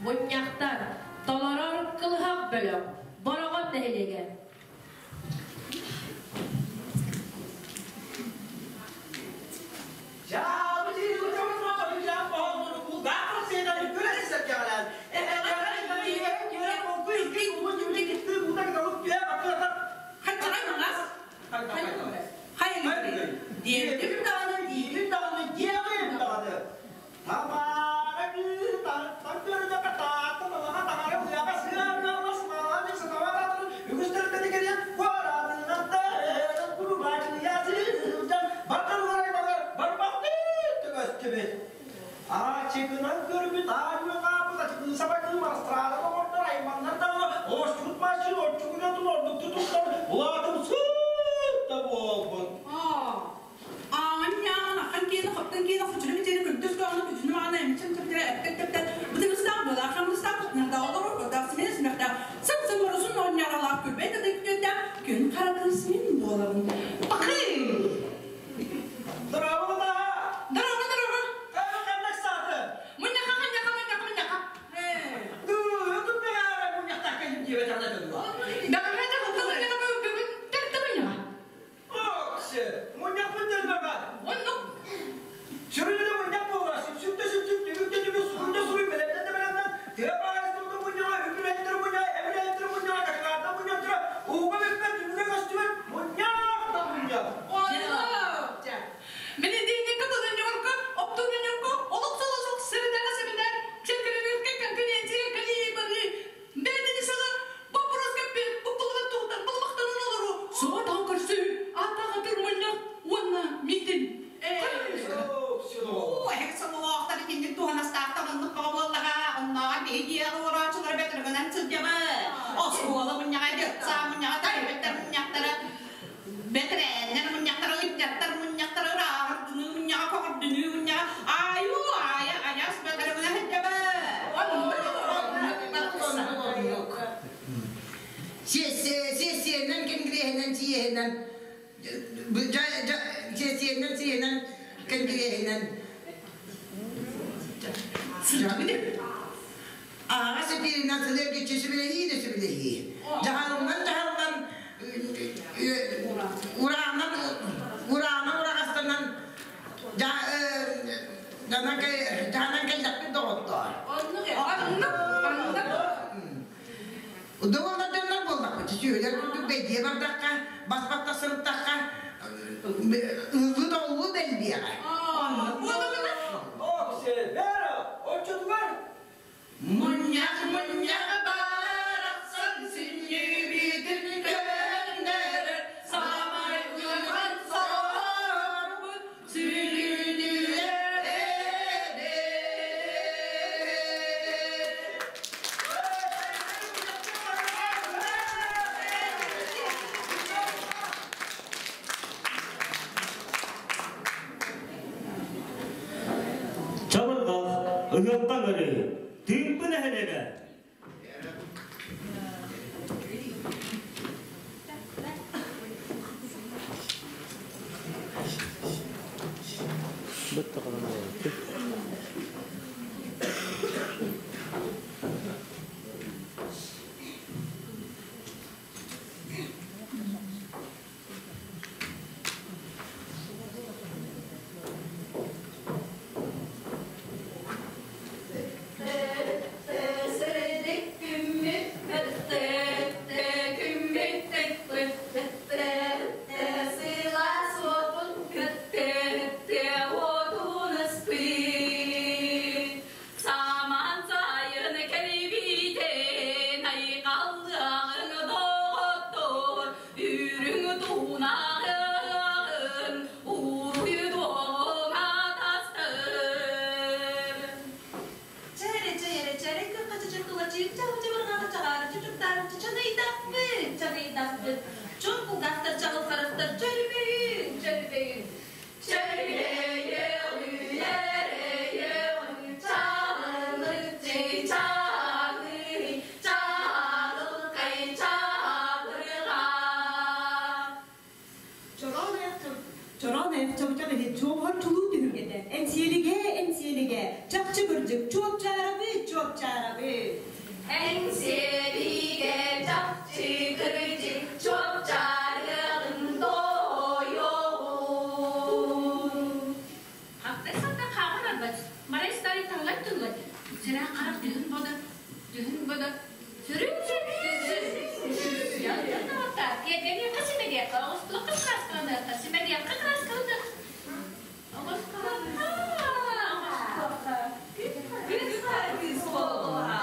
Мунньахтар, толорор кылыһах бөлөх, Бороҕон нэһилиэгэ. Диэтим даҕаны, диибин даҕаны, диэҕим даҕаны. Тамара кыыс тартан көрдөкө таатта талаҕа таҥара уйаҕа сыарыалас мааны сатабататын үгүстэрдэни кэлиэн куораатынан тыынан курубаачыйа сылдьан бардылар аймаҕар барбахтыы көстүбүт. Ачыкынан көрбүт аанньа хааппыт ачыкыы сабакыы марастраада оҥордор айманнар даҕаны ооччут мааччын оччугунан ордук тутуктар улаатымсыт да буолбут. Аанньаан ахан киэнэ хоптон киэнэ хочуну мичэри күрдүс көҕүнү күчүнү маҕана эмчин төптөрө эптек төптөр бытыгыстаах буолаах хамыстаах кутунардаах олорор курдаах симине сүмэхтээх сым сым орусун оонньооролоох күлбэт да күтүөттээх күн хара кыыс мин буолабын. Бакый! Здорово, да! Дорога, дорога! Ханнык сааты? Мунньаха, мунньаха, мунньаха, мунньаха. Даҕаһа дьаһалта мунньаха бүгүн төртө мунньаха. Оннук. Бенедиктикка тылынньуурка, оптугунньуурка, олох солосох сэрэнэҕэ сэминээр, чэккэринэргэ конференция кэлии-барыы, бэйэтини саҕа боппуруоска буккуллубат туһуттан булумахтанан олоруу, суо-таһы көрсүү, ааттаах мунньах уонна миитин. Оо, эһиги сололоохтор итинник туһанастаахтар оннук бөҕө буоллаҕа. Оннооҕор биһи дьиэҕэ олорооччулар бөтөрөгөнөн сылдьабыт. Оскуола мунньаҕа, детсад мунньаҕа, тайбыттар мунньахтара, бэтэрээннэр мунньахтара, ыччаттар мунньахтара, ырааҕырдыныы мунньаҕа, көҕөрдүнүү мунньаҕа, айуу аайа айас бөтөрөгөнө сылдьабыт. Сиэссиэнэн, кэнгириэһинэн, сиэһинэн, сиэссиэнэн, сиэһинэн, кэнгириэһинэн. Аҕа сэтииринэн сылыаргыччы сүбэлэһии да сүбэлэһии. Дьаһалынан дьаһаллан ураанан ураанан ураҕастанан дьаһанан кэллэхпит доҕоттоор. Оннук, оннук. Доҕоллор дьоннор буоллахпыт. Сүөһүлэр курдук бэйдиэ бардахха, бас-баттах сырыттахха, ыллыы да оллуу да элбиэҕэ. Мунньах мунньах барахсан сүнньүбүтүн көннөрөр саамай улахан сорбут сүрүнүлэр Чабырҕах ыһыахтан өрүү, тыымпы нэһилиэгэ. Саман сайын кэлбитин айқаллыағын доғоттор, үрүң туунағын уруй атастыр. Чээрэ, чээрэ, чээрэ, кыхачычы кылачыын чаҕычыбырҕаҕа чаҕаарычы чуктаарычы чаныйдахпыт, чаныйдахпыт. Чун кулгаахтар чаҕыл харахтар чөрбөйүн, чөрбөйүн. Чороон айах чобуча чуоһар чулуу түһүлгэтэ, энсиэлигэ, энсиэлигэ, чахчы кырдьык, чуопчаарабыт, чуопчаарабыт. Эҥсиэлигэ чахчы кырдьык чуопчаарыаҕын тоойуоҕун. Хахтай сатта хааман арбат, марай старый таҥлай тыллай, сэрэ харах дүһүн бода, дүһүн бода, сүрүн Тиэргэниэххэ симэриэххэ, оҕустуохха кырааскаланыахха, симэриэххэ кырааскаланыахха, оҕустуохха, оҕустуохха, күн кыыс буолуоха.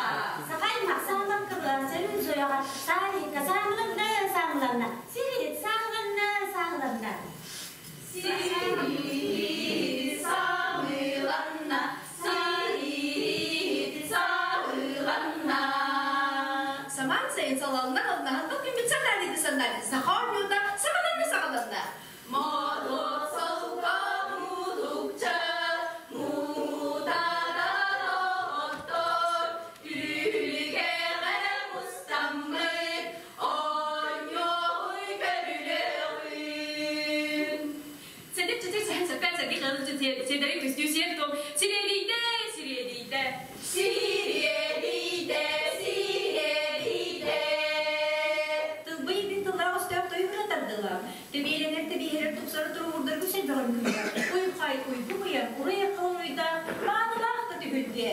Сахай махсаалам кыбылан сөрүн сойоҕор саарикка саамыланна саамыланна сирит сааланна сааланна. Сирит саамыланна, сирит сааланна. Самаан сайын салалына алнаһан бу күммүт санаалыйды санаалыйды саха оонньуута саҕаланна саҕаланна. Моруот солко мутукча, муутадан оттор, түһүлгэҕэ мустаммыт, оонньуоҕуй көрүлүөҕүн. Сэдip чычыр сэһэн сэппэт сэрги кыылы сиэдэрэй түстүү сиэр туом сириэдийдэ сириэдийдэ. Сириэдийдэ, сириэдийдэ. Тылбый бин тыллаах өстөөх тойугура тардылам. Тэбиэлэнэр тэбиэһэрэр тупсары туругурдаргы сэлбэҕин күнүгэр уй-хай уйгу быйан урай халын уйдаах маанылаах да түһүлгэ.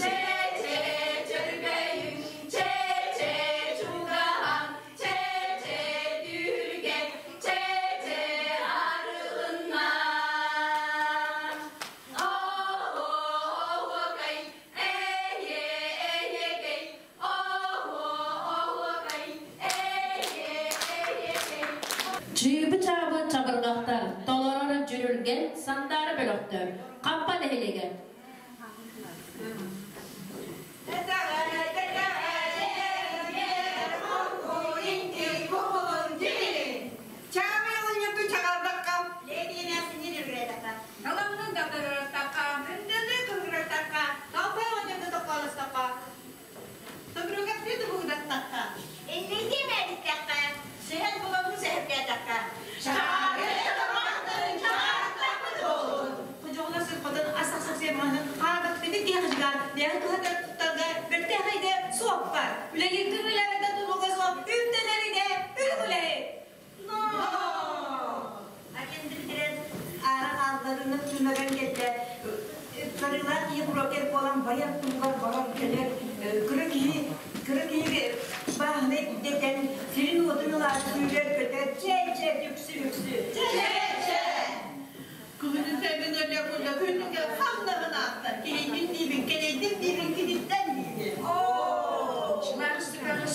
Чэ-чэ чөрбөйүҥ, чэ-чэ чугаһаҥ, чэ-чэ түһүлгэ, чэ-чэ арылынна. Оһуокай, эйэ, эйэкэй, оһуокай, эйэ, эйэкэй. Чыыбы-чаабы чабырҕахтар, толорор дьүрүлгэн сандаара бөлөхтөр, Хампа нэһилиэгэ.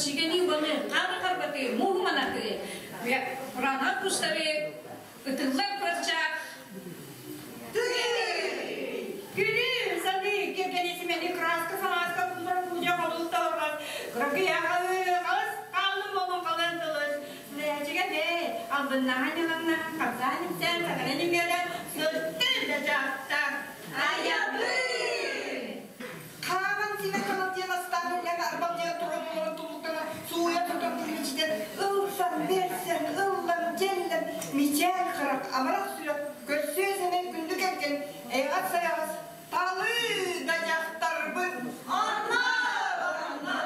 Сигени баны, қары қарбаты, муһуманаты, Құрана кустары, ытыллар курачак. Күлүм саны кергенесимени краска санаска куллар кудя кабылталар. Кыргыягы калым болон калан тылыс. Сүрәчиге бе, албыннахан яланнахан капсан имсен сагаран имгелен сырттын да жактар. Аябы! Хааман сине канатьяна станыллана арбалдьа туран тулуктана сууя тутан тиличитен ылсан берсен ыллан джеллен мичээн харах амарах сүрэх көрсүө сэмэй күндү кэргэн эйэҕэс сайаҕас талы да дьахтарбын Анна! Анна!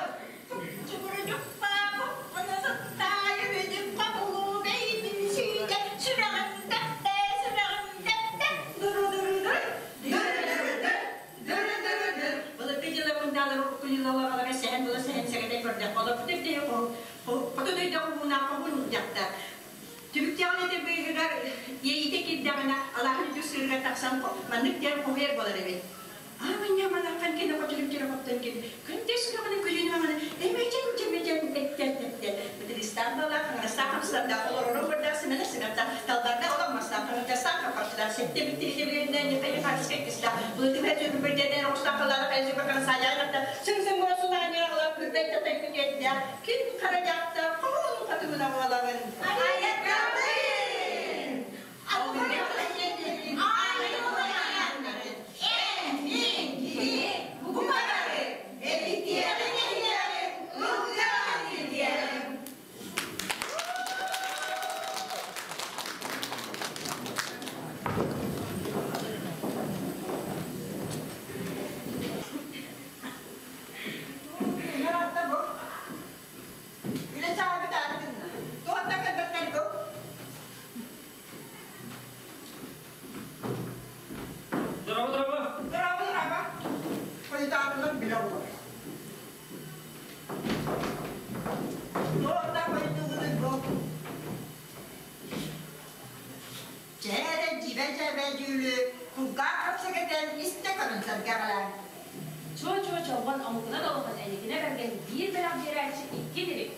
Чуо-чуо чолбон омугунан олохон эникинэ бэргэн биир бэлэх биэрээччи икки дирик.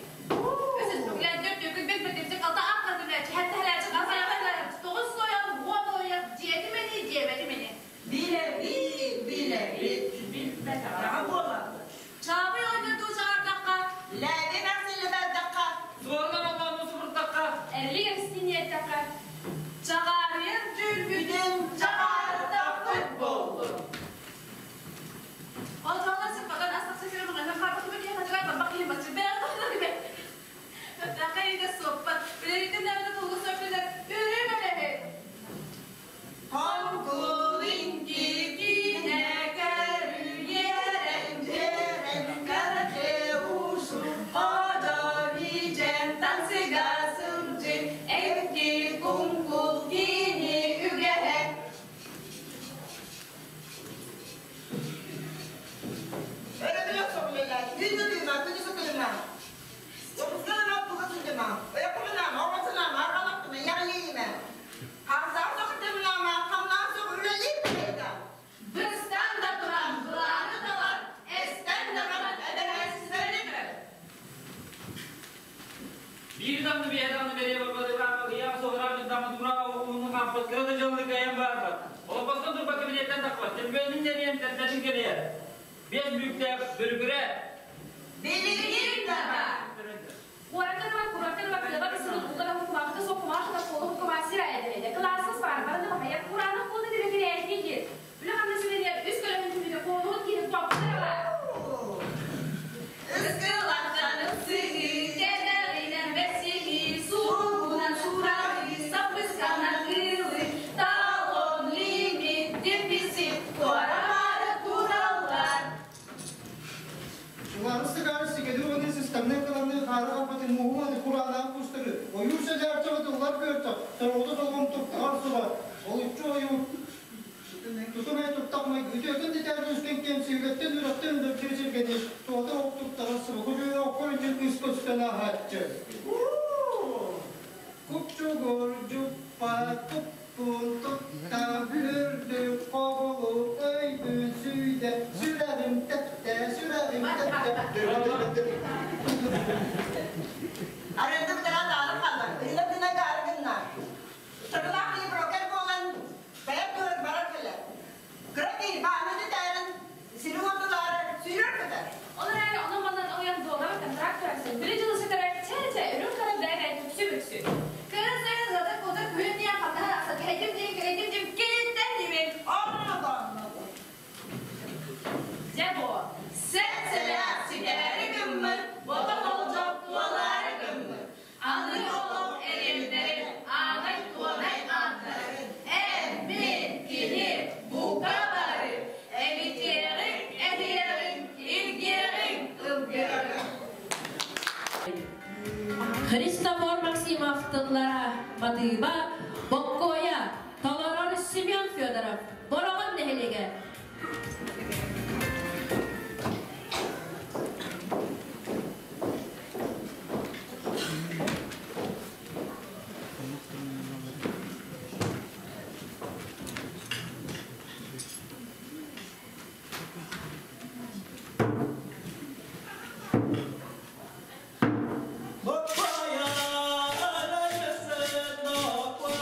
Билэбит, билэбит. Наҕа буолар. Чаабый оонньотуу чаҕардахха, Лээби махсылыбардахха. Суорла маллааны субурдахха. Эрилик эристиини эттэххэ, чаҕаарыйар дьүүлбүтүн чаҕаарытахпыт буоллун. Хоҥкулинки Киинэ көрүлүөрэн дьэрэн карате ушу ходо вижен танцыга сылдьы энки куҥкул кини үгэһэ. Өрөбүлэх соҕулэлээх, түүнү тыыма, күнүсү тыыма. Опускалана туга сылдьыма, ойокумунама, оҕотунама, арҕалактыма, яҕылиима. Харсаах соҕутымнама, хамнаах соҕ үлэлиир бэйда. Быстан да туран былааны талар, эстэн да баран эбэһээсистэри көрөр. Биир дамны бэйэ дамны бэрие барбады ыйаах соҕураах дамы тура ууну хааппыт кыра да дьаллы кайан барбат. Олоппостон турба кабинеттен тахпат. Телбөөнүн нерiyem тэлбэтин кэлиэр. Бес бүктээх бөрүкүрэ. Билигин да бар. Ыскылаттанып сыһыы, кэнэҕинэн бэсиһии, суругунан сураһыы, саппысканан ыылыы, талон, лимит, дефицит, туора-маары тураллар. Уларысы сигели системне кыланы хары капаты муһу курана кустары. Ойуу сәжәрче тыллар көрчө. Соролду солгом туктар суба. Ол үчү ою тутумай туттакмай үтөкөн дитер үскен кем сүйгеттен үрөттен дөпчү сиргени туота ок туктар суба. Кужуя оккор үчүн кыс көстөн ахатчы. Купчугур жуппа туппун тутта бүрдү кобулу өйбүн сүйдэ сүрэрим тэптэ сүрэрим тэптэ. Арындым дара таары қалар, ыйла дына гаргынна. Сырылақ и брокер болан, бәйіп туыр барар келер. Кыраки, бааны тәрін, сирі отылары сүйрер көтер. Ол эрээри онон-манан ойон дуогабар контракт турарсын. Били дьылы сытара чэ-чэ үрүҥ хара бэйэ түксү бүксү. Кырын сайын заты коза күлүм диэн хантаһан ахса кэһэйдим диэн кэһэйдим диэн киниттэн димин. Дьэ бу. Сэтсэлээх ситээри гыммыт, бото болдьох туолаары гыммыт. Аны олох эриэннэрин, аанай туонай ааттарын, эн, мин, кини, бука бары, эбитиэҕиҥ, эһиэҕиҥ, илгиэҕиҥ, ылгыаҕыҥ. Христофор Максимов тыллара матыыба Боккуойа толорор Семен Федоров Бороҕон нэһилиэгэ. Боппая, арайсын, боппая.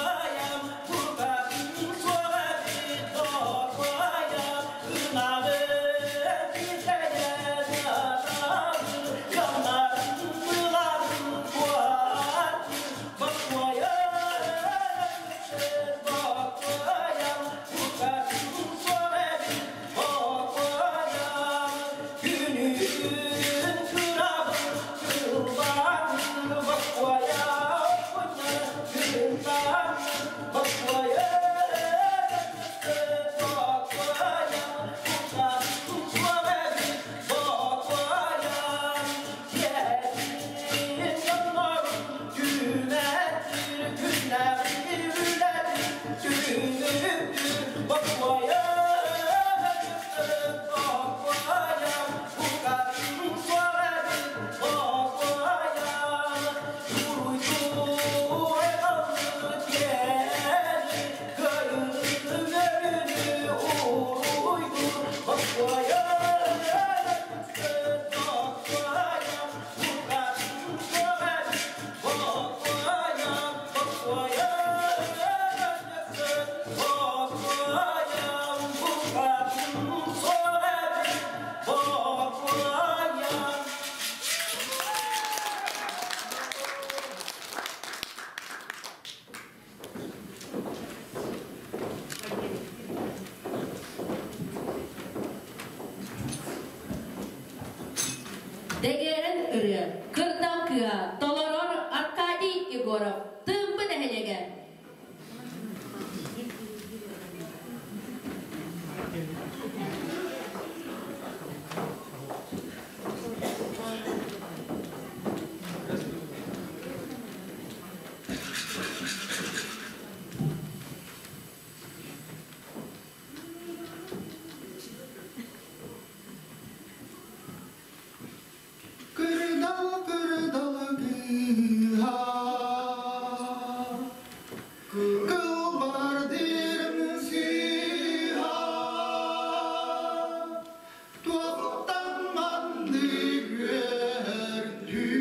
Дэгэрэн ырыа, Кырдал кыа, толорор Аркадий Егоров, Тыымпы нэһилиэгэ. Кырдал кырдал кыыһа Кылбардырым сыыһа Туохтан маннык үөрдүм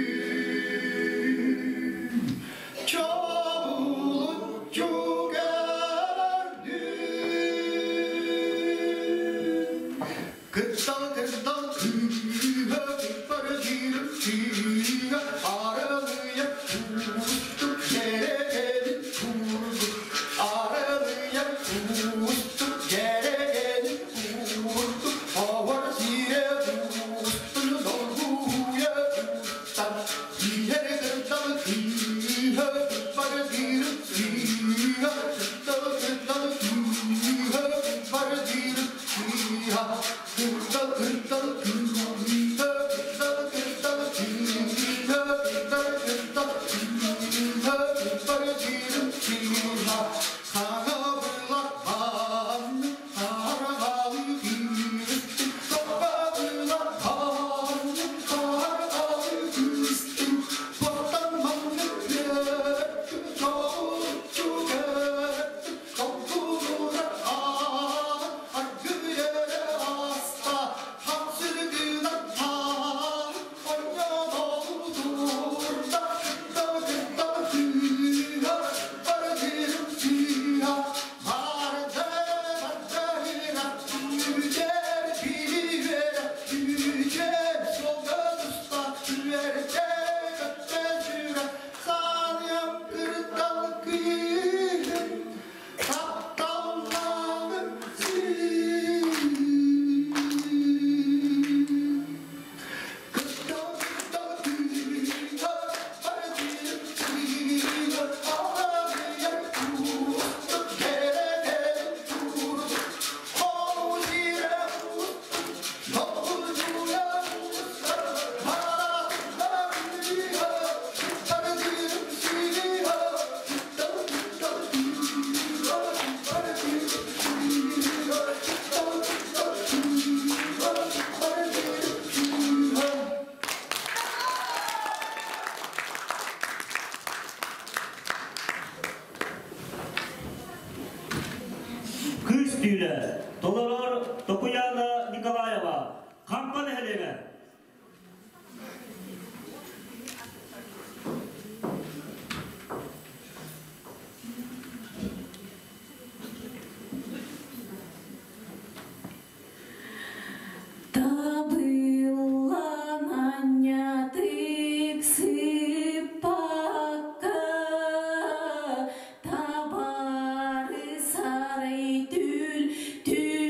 Чобулуччу көрдүм Кырдал кырдал кыыһа Барыгырым сыыһа Аралыйа куустук Дьэрэгэлин курдук Аралыйа куустук Дьэрэгэлин курдук Ховор сирэ куустун Долгуйа куустан Иһэр кырдал кыыһа Барыгырым сыыһа Кырдал кырдал кыыһа Барыгырым сыыһа Кырдал кырдал кыыһа Кырдал кырдал кыыһа Кырдал кырдал кыыһа Барыгырым сыыһа Саҥа былаппан Сарҕалы күүстүм Саҥа былаппан Сарҕалы күүстүм Туохтан маннык үөттүм Чоҕуччу көттүм Толкулура аан Аргыйара аста Хамсыргынан таан Ойнодолу турда Кырдал кырдал кыыһа Барыгырым сыыһа Барда барда Үтэр биривере Үтэр солга туста Үөрдэ көттө сүрэ Саныам кырдал кыыһым Тапталлааҕым сыыһым Кырдал кырдал кыыһа Барыгырым сыыһа Алабыйар куустук Кэрэтэрин курдук Хоу сирэ куустук Долгуйа куустар Баратта кыыһа Барыгырым сыыһа Кырдал кырдал кыыһа Барыгырым сыыһа Кырдал кырдал кыыһа Барыгырым сыыһа Кыыс түүлэ, толорор Токуяна Николаева, Хампа нэһилиэгэ. Табыллан анньатык сыппакка, табары сарай түл түһэбиэт.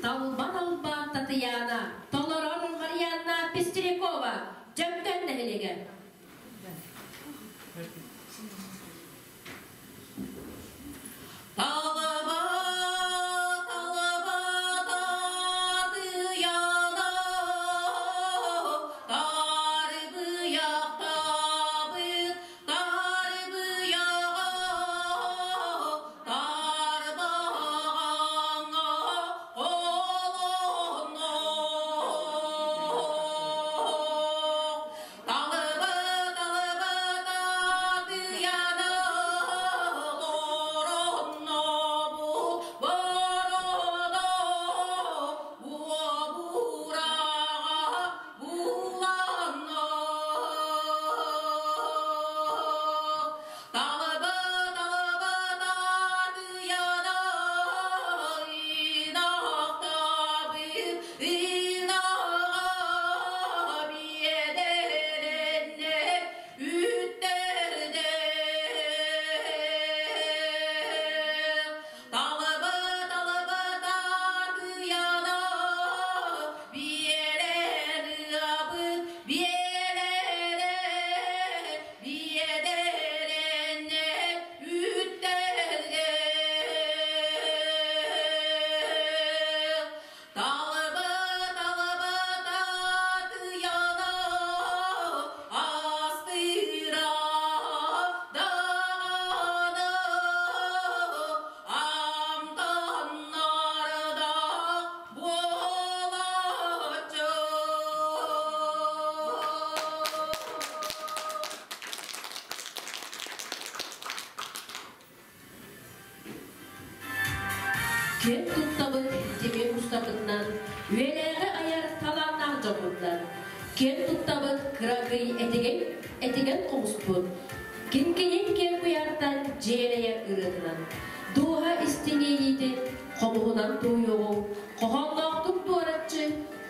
Талбан Алба Татыйаана, толорор Марианна Пестрякова, Дьөҥкөн нэһилиэгэ. Талаба, талаба, Татыяна, тарбыйахтаабыт, тарбыйаҕа, тарбаҕаҥҥа холонно. Талаба, талаба, Татыяна, тороннобут борода, буобураҕа буланна. Талаба, талаба, Татыяна, инахтабыт, инаҕа биэдэрэннэ үттэрдэ. Талаба, талаба, Татыяна, биэрэн ыабыт, биэрэрэ, биэдэрэннэ үттэрдэ. Талаба, талаба, Татыяна, астыра даҕаны, амтаннарда буолааччы. Киэн туттабыт тимир устатынан, үйэлээҕи айар талааннаах дьоммутунан. Киэн туттабыт кыракый этигэн, этигэн хомуспут, кинкинин киэҥ куйаартан дьиэлэйэр ырыатынан. Дууһа истиҥ иэйиитин хомуһунан тууйуоҕуҥ, хоһоонноохтук туораччы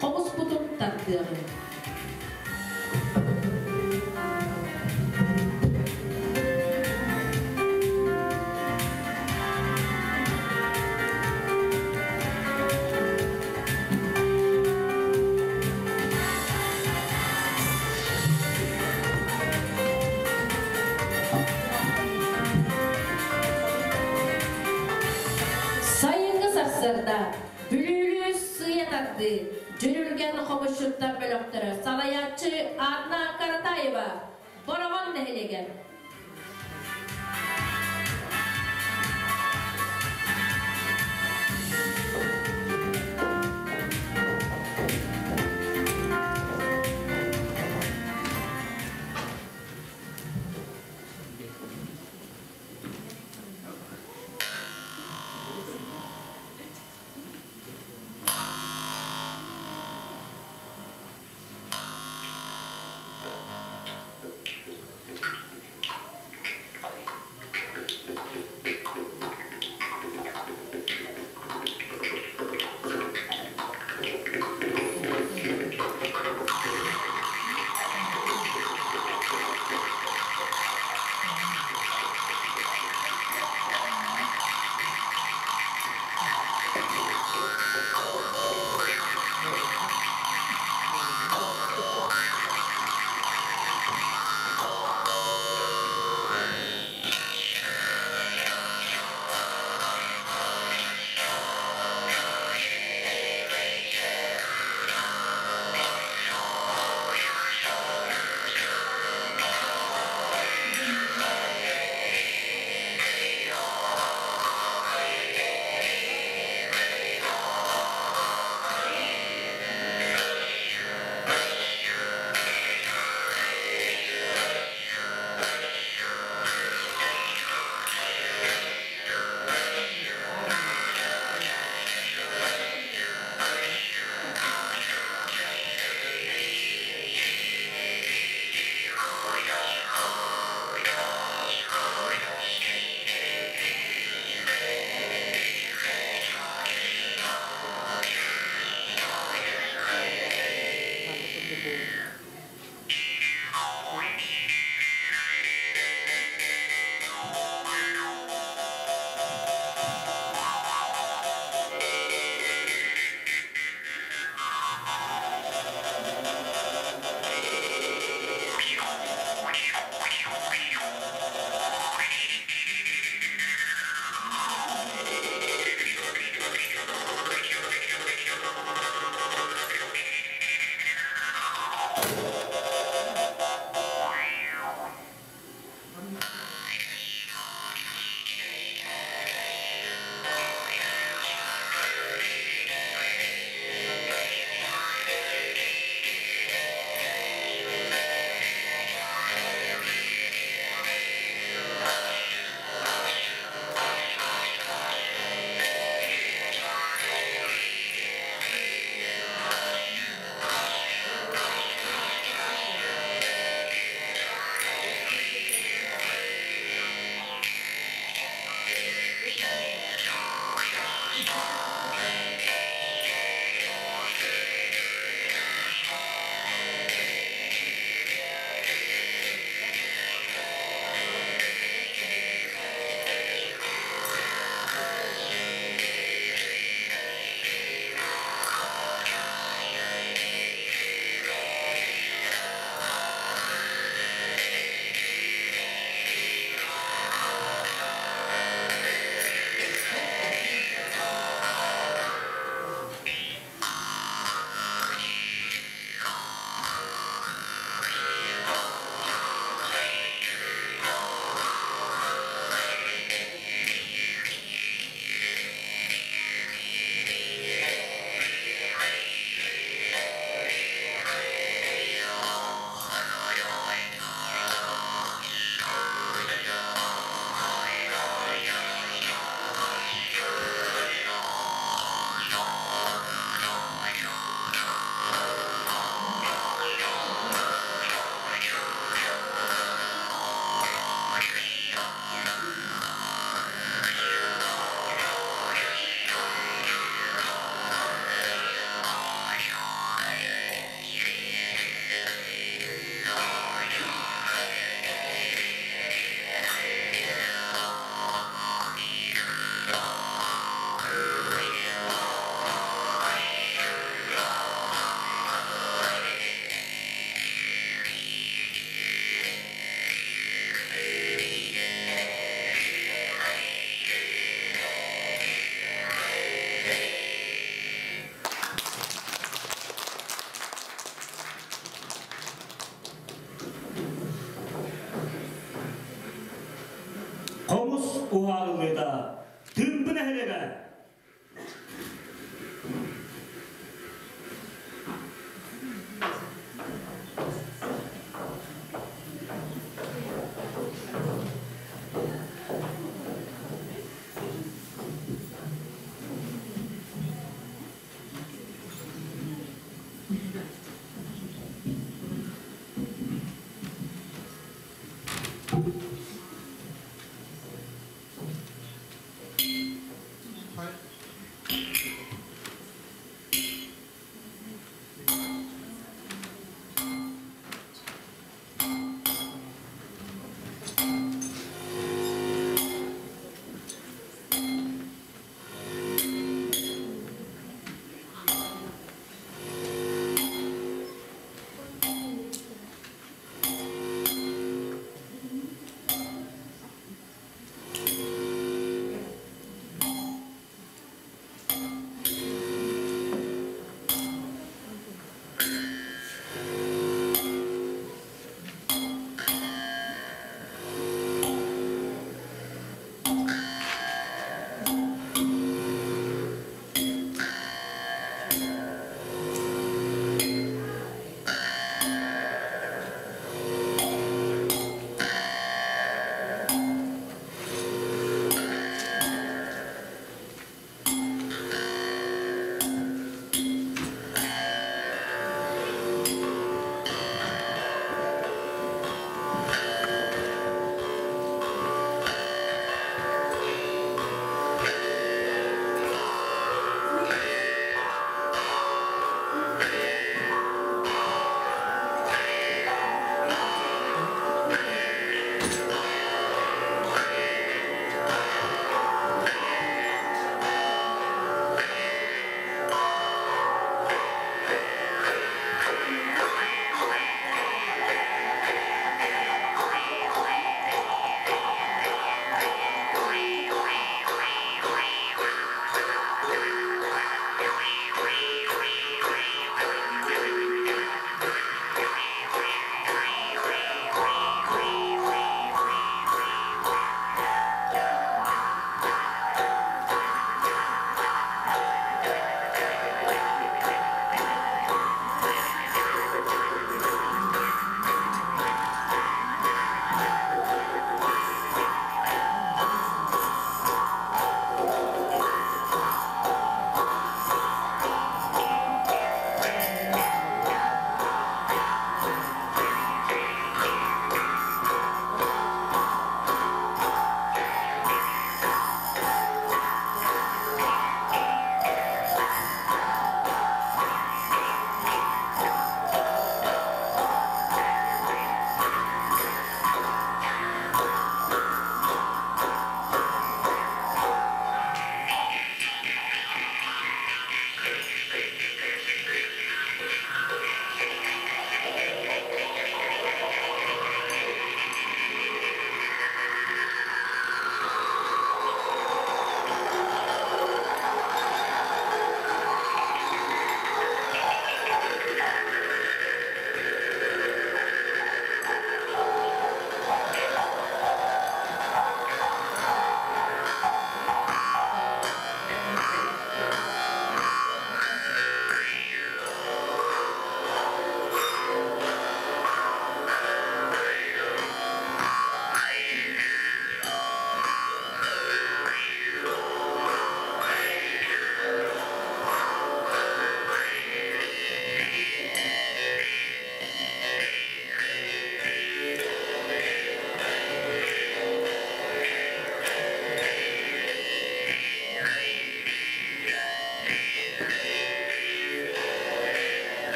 хомуспутун тардыаҕыҥ. Сайыҥҥы сарсыарда Бүлүүлүү сыыйа тардыы, Дьүрүлгэн хомусчуттар бөлөхтөрө, салайааччы Анна Каратаева, Бороҕон нэһилиэгэ.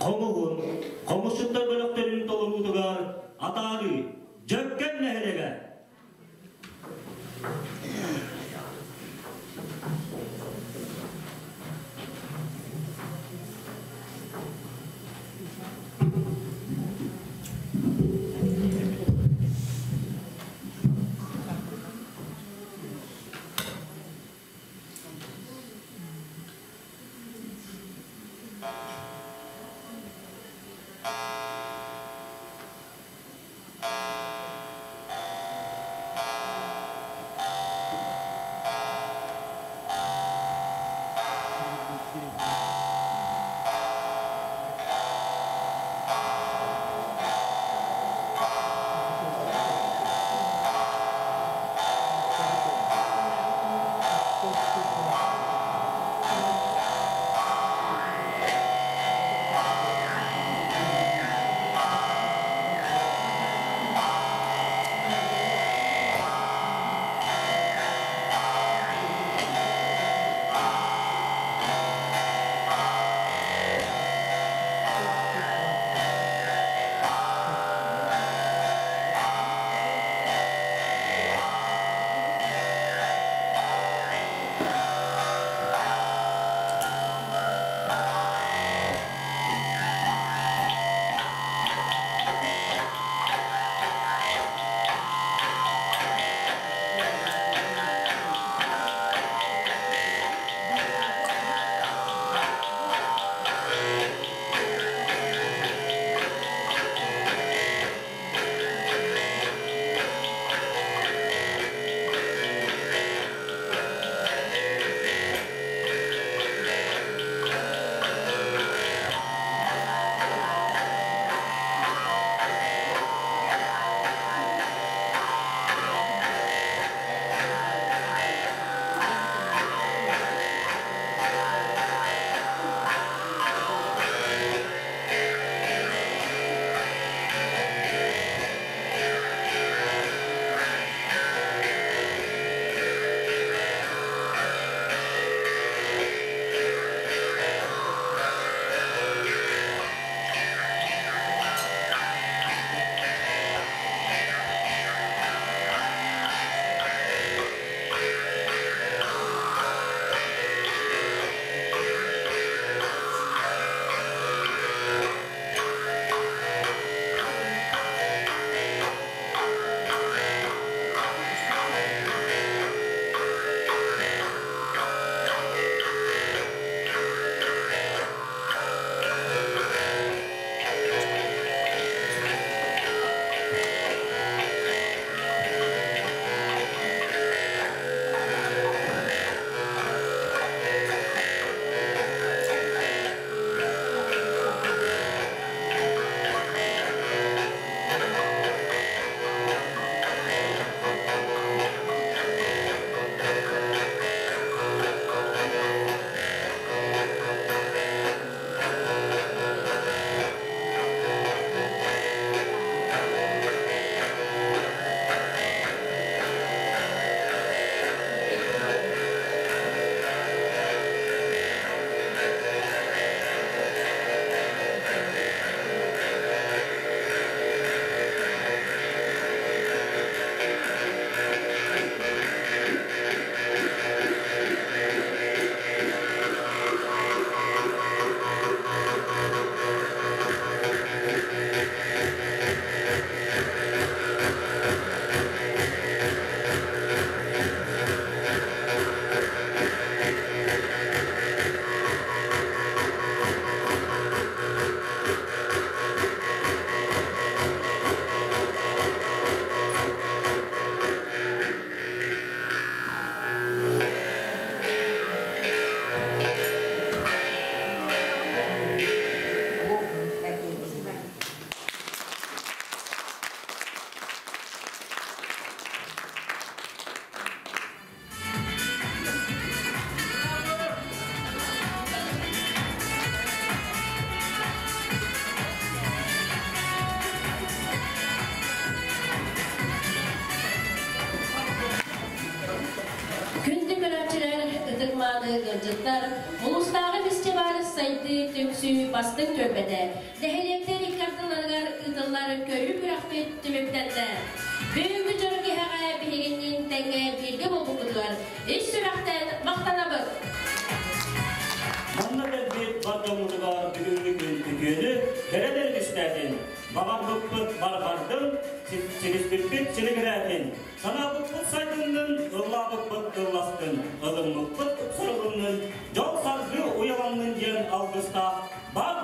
Хомуһун, хомусчуттар бөлөхтөрүн толоруутугар атаарыы, Дьөккөн нэһилиэгэ. Күндү көрөөччүлэр, ытык-мааны ыалдьыттар, улуустааҕы фестиваль сайын сайдыы түмсүү бастыҥ түөлбэтэ. Нэһилиэктэр икки ардыларыгар ыытыллар көрүү күрэхпит түмүктэннэ. Бүгүҥҥү дьоро киэһэҕэ биһигинниин тэҥҥэ бииргэ буолбуккутугар ис сүрэхтэн махтанабыт! Манна кэлбит бар дьоммутугар бүгүҥҥү күн үтүөнү, кэрэлэри түстээтин, баҕарбыппыт барҕардын, силиспиппит силигирээтин, санаабыппыт сайдыннын, ыллаабыппыт ылластын, ылыммыппыт ыпсарылыннын, дьол-саргы уйаланнын диэн алгыстаах бар.